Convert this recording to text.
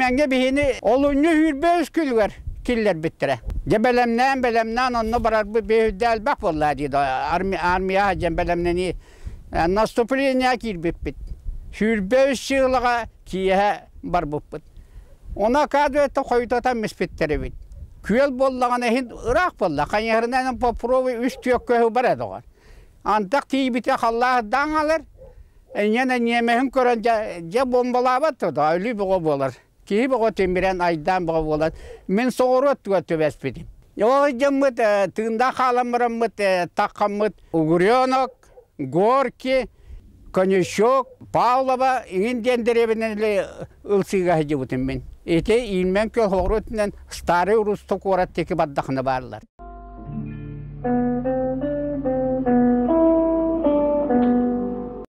Ильмеҥҥэ биһини олунньу 23 күнүгэр киллэрбиттэрэ. Дьэ бэлэмнээн, бэлэмнээн онно барарбыт бэйүрдэ элбэх буолла дии армия дьэн бэлэмнэнии наступление киирбиппит. 23 сыылаҕа киэһэ барбыппыт. Ону оказывается хойутатан испиттэр эбит. Күөл буоллаҕына иһин ыраах буолла. Хайыһарынан попробуй үс түөх көһү бар доҕор. Антах тиийбитэ халлаах даҥалар Энньэн ньиэмэһин көрөн дьэ, дьэ бомбалаабат да өлүү бөҕө буолар. Киһи бөҕө тимирэн айдаан бөҕө буолар. Мин соҕуруот туга түбэспитим. Ол дьоммут тыындаах хаалан бараммыт таххаммыт Угренок, Горки, Конючок, Павлова иҥин диэн дэриэбинэн ылсыыга сылдьыбытым мин. Ити Иинмэн күөл соҕуруотунан Старый Русто куорат диэки бардахына бааллар.